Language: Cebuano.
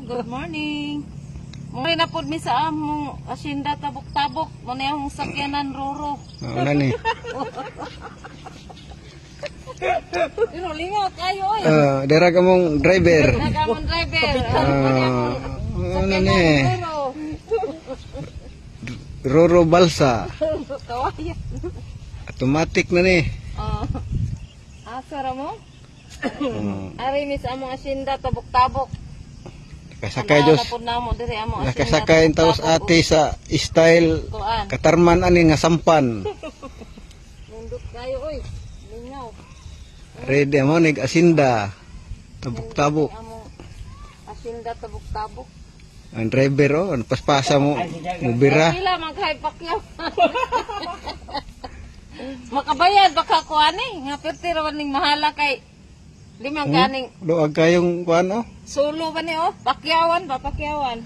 Good morning. Muna na pod mi sa among asyenda Tabok-Tabok. Muna yung sakyanan, Roro. Mao na ni. Pero lingaw kayo oy. Ah, dira ka mong driver. Nagamon driver. Ah, ano ni? Roro. Roro Balsa. Kawayan. Automatic na ni. Oh. Asa ra mo? Oh, Ari mi sa among asyenda Tabok-Tabok. nakasakay Diyos. Na pod namo diri among asyenda. Nakasakay ang taos Tabok-Tabok. ate sa style Kuan. katarman ani nga sampan. Nindot kayo oy. Lingaw. Ready mo nig asinda. Tabok-tabok. Among asyenda Tabok-Tabok. Ang driver oh, ang paspasa mo, mubira. Pila man kay pakyaw. Makabayad baka ko ani nga perti ra ning mahala kay limang ganing Doag kayong kuan oh. solo ba ni oh, pakyawan ba, pakyawan.